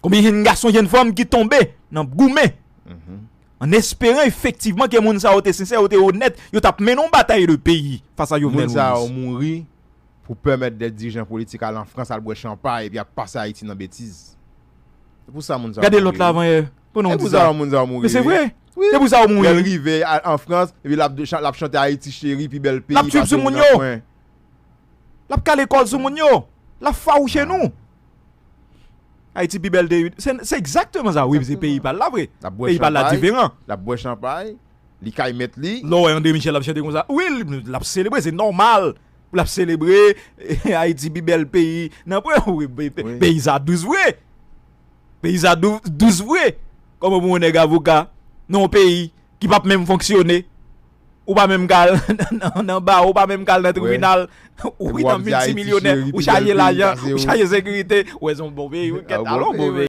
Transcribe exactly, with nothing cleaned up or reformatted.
Konbyen jenn gason, jenn fanm ki tonbe nan goumen, an esperan efektivman ke moun sa yo te sensè, yo te onèt, yo t ap mennen yon batay de peyi fas a Jovenel Moïse. Moun sa yo mouri pou pèmèt de dirijan politik al an Frans, al bwè chanpay, epi ap pase Ayiti nan betiz. Se pou sa moun sa yo mouri. Gade lòt la avan yè. Pou nou di sa. Se pou sa moun sa yo mouri. Men se vre. Se pou sa yo mouri. Lè l rive an Frans, epi l ap chante Ayiti cheri, pi bèl peyi. L ap tchwip sou moun yo. L ap kale kò l sou moun yo. L ap fawouche nou. Ayiti pi bèl de. Se egzakteman sa, wi, se peyi pa l la vre. Peyi pa l la diferan. L ap bwè chanpay. Li kay mèt li. Lè w wè André Michel ap chante konsa, wi, l ap selebre, se nòmal pou l ap selebre. Ayiti pi bèl peyi nan pwen, wi, peyi sa dous vre. Peyi sa dous vre. Kòman pou yon nèg avoka nan yon peyi ki p ap menm fonksyone? Ou pa menm ka al nan bawo, ou pa menm ka al nan tribinal. Ou wi nan miltimilyonè, ou chaje lajan, ou chaje sekirite, ou wè se yon bon peyi, wi, kèt, alon bon peyi.